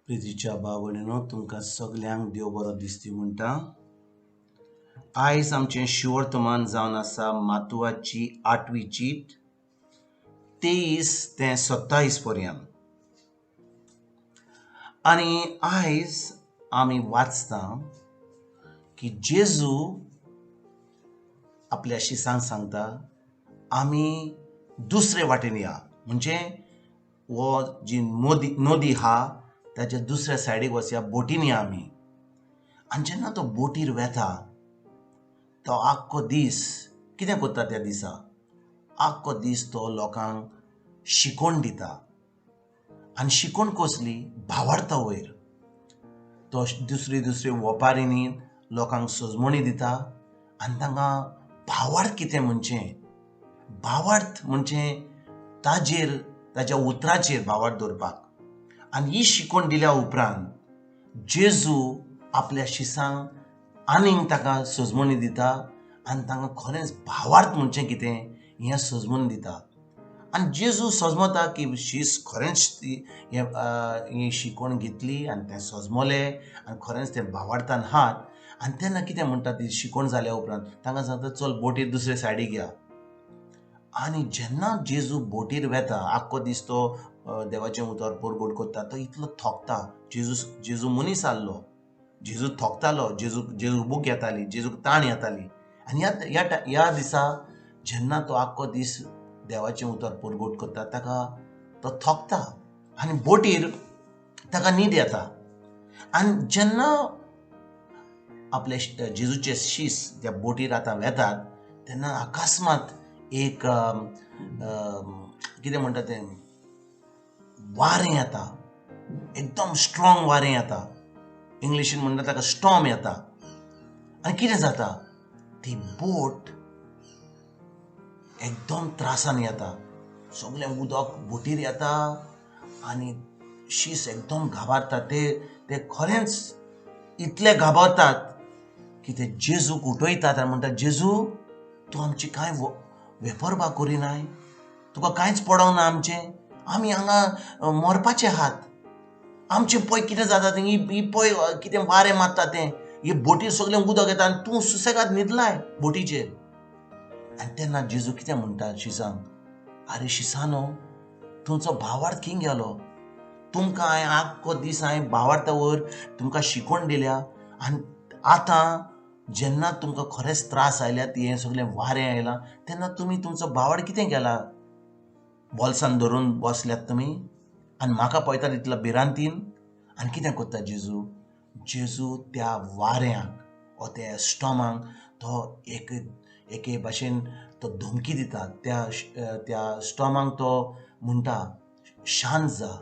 प्रितीच्या भाव भयणीनो, तुमकां सगल्यांक देव बरो दिसती म्हणटा. आयज आमचें शिवर्तमान जावन आसा मातुवाची 8वी चीट 23 ते 27 पर्यंत. आनी आयज आमी वाचता की जेजू आपल्या शिसांक सांगता आमी दुसरे वाटेन या, म्हणजे हो जी नदी आहा ताच्या दुसऱ्या सायडीक वचया, बोटीन या आमी. आनी जेन्ना तो बोटीर वेता तो आख्खो दीस कितें करता, त्या दिसा आख्खो दीस तो लोकांक शिकोवन दिता. आनी शिकोवन कसली भावार्ता वयर तो दुसरी दुसरी वपारींनी लोकांक सजमणी दिता आनी तांकां भावार्थ कितें म्हणचें, भावार्थ म्हणजे ताजेर ताज्या उतराचेर भावार्थ दवरपाक. आनी ही शिकोवन दिल्या उपरांत जेजू आपल्या शिसांक आनीक ताका सजमणी दिता आनी तांकां खरेंच भावार्थ म्हणचें कितें हें सजमणी दिता. आनी जेजू सजमता की शीस खरेंच ती ही शिकोवन घेतली आनी तें सजमलें आनी खरेंच तें भावार्थान हात. आनी तेन्ना कितें म्हणटा, ती शिकोवन जाल्या उपरांत तांकां सांगता चल बोटीर दुसरे सायडीक या. आनी जेन्ना जेजू बोटीर वेता आख्खो दीस तो देवाचें उतर परगट करता, तो इतलो थकता. जेजू मनीस आहलो, जेजू थकतालो, जेजू भूक येताली, जेजूक ताण येताली. आनी ह्या ह्या दिसा जेन्ना तो आख्खो दीस देवाचें उतर परगट करता ताका तो थकता आनी बोटीर ताका न्हीद येता. आनी जेन्ना आपले जेजूचे शीस त्या बोटीर आतां वेतात तेन्ना अकस्मात एक कितें म्हणटा तें वारें येता, एकदम स्ट्रॉंग वारें येता, इंग्लिशीन म्हणटा ताका स्टॉर्म येता. आनी कितें जाता, ती बोट एकदम त्रासान येता, सगळें उदक बोटीर येता आनी शीस एकदम घाबरता. ते खरेंच इतले घाबरतात की ते जेजूक उठयतात आनी म्हणटात, जेजू तूं आमची कांय वेपरबा करिनाय, तुका कांयच पडोंक ना आमचें, आमी हांगा मरपाचे हात, आमचें पळय कितें जाता तें, ही पळय कितें वारें मारता तें, ही बोटीर सगळें उदक येता आनी तूं सुसेगाद न्हिदलाय बोटीचेर. आनी तेन्ना जेजू कितें म्हणटा शिसांक, आरे शिसानो, तुमचो भावार्थ खंय गेलो, तुमकां हांवें आख्खो दीस हांवें भावार्था वयर तुमकां शिकोवन दिल्या आनी आतां जेन्ना तुमकां खरेंच त्रास आयल्यात, हें सगळें वारें आयलां, तेन्ना तुमी तुमचो भावार्थ कितें केला, बोल्सान धरून बसल्यात तुमी आनी म्हाका पळयतात इतल्या भिरांतीन. आनी कितें करता जेजू, जेजू त्या वाऱ्यांक वा त्या स्टॉमाक तो एक एके भाशेन तो धमकी दिता, त्या त्या स्टॉमाक तो म्हणटा शांत जा.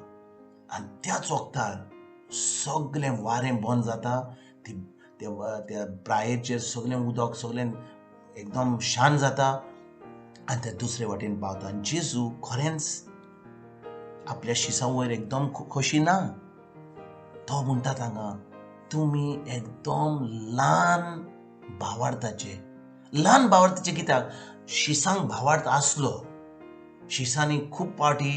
आनी त्याच वखतार सगळें वारें बंद जाता, ती त्या प्रायेचेर सगळें उदक सगळें एकदम शांत जाता आनी ते दुसरे वाटेन पावता. आनी जेजू खरेंच आपल्या शिसां वयर एकदम खोशी ना, तो म्हणटा तांकां तुमी एकदम ल्हान भावार्थाचे, ल्हान भावार्थाचे कित्याक, शिसांक भावार्थ आसलो, शिसांनी खूब पावटी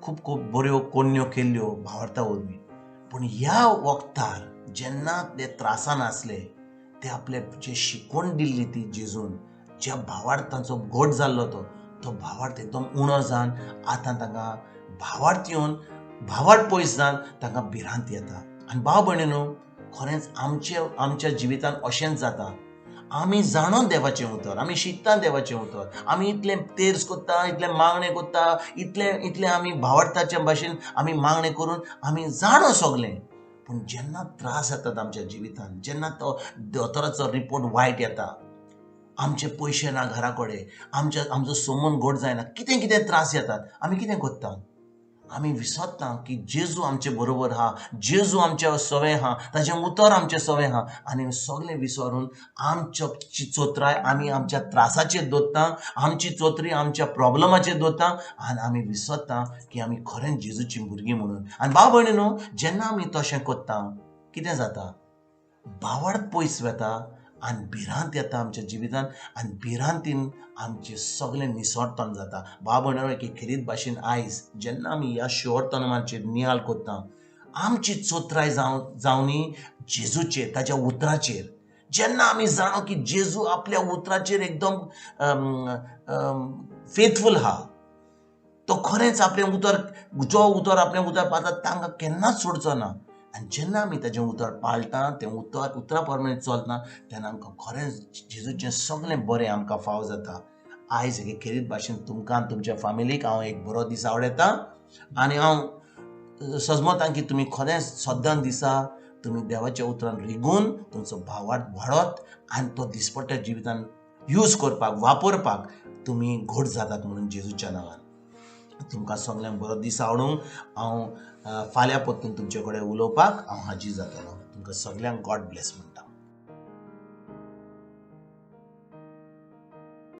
खूब खूब बऱ्यो कोन्न्यो केल्ल्यो भावार्था वरवीं, पूण ह्या वखतार जेन्ना ते त्रासान आसले ते आपले जे शिकोवन दिल्ली ती जेजून, ज्या भावार्थ तांचो घट जाल्लो तो भावार्थ एकदम उणो जावन आतां तांकां भावार्थ येवन भावार्थ पयस जावन तांकां भिरांत येता. आनी भाव भयणीनो, खरेंच आमच्या जिवितान अशेंच जाता. आमी जाणोन देवाचें उतर, आमी शिकता देवाचें उतर, आमी इतलें तेर्स करता, इतलें मागणें करता, इतलें इतलें आमी भावार्थाच्या भाशेन आमी मागणें करून आमी जाणो सगलें, पूण जेन्ना त्रास येतात आमच्या जिवितान, जेन्ना तो दोतोराचो रिपोर्ट वायट येता, आमचे पयशे ना घरा कडेन, आमचो सोमून घट जायना, कितें कितें त्रास येतात, आमी कितें करता, आमी विसरता की जेजू आमचे बरोबर आहा, जेजू आमच्या सवें आहा, ताजें उतर आमचें सवें आहा. आनी सगळें विसरून आमचो चोत्राय आमी आमच्या त्रासाचेर दवरता, आमची चोत्री आमच्या प्रॉब्लमाचेर दवरता आनी आमी विसरता की आमी खरेंच जेजूची भुरगीं म्हणून. आनी भाव भयणीनो, जेन्ना आमी तशें करता कितें जाता, भावार्थ पयस वेता आनी भिरांत येता आमच्या जिवितान आनी भिरांतीन आमचें सगळें निसर्तन जाता. भाव भयणीनो, एके खेरीत भाशेन आयज जेन्ना आमी ह्या शिवर्तमानाचेर नियाळ करता आमची चोत्राय जावनी जेजूचेर, ताच्या उतराचेर. जेन्ना आमी जाणो की जेजू आपल्या उतराचेर एकदम फेथफूल आहा, तो खरेंच आपलें उतर, जो उतर आपलें उतर पाळटा तांकां केन्नाच सोडचो ना. आनी जेन्ना आमी ताजें उतर पाळटा, तें उतर उतरा प्रमाणे चलता, तेन्ना आमकां खरेंच जेजूचें सगळें बरें आमकां फाव जाता. आयज हे खेरीत भाशेन तुमकां तुमच्या फामिलीक हांव एक बरो दीस आवडयता आनी हांव सजमतां की तुमी खरेंच सद्दां दिसा तुमी देवाच्या उतरान रिगून तुमचो भावार्थ वाडत आनी तो दिसपट्ट्या जिवितान यूज करपाक, वापरपाक तुमी घट जातात म्हणून जेजूच्या नांवान तुमकां सगल्यांक बरो दीस आवडूंक. हांव फाल्यां परतून तुमचे कडेन उलोवपाक हांव हाजीर जातलो. तुमकां सगल्यांक गॉड ब्लेस म्हणटा.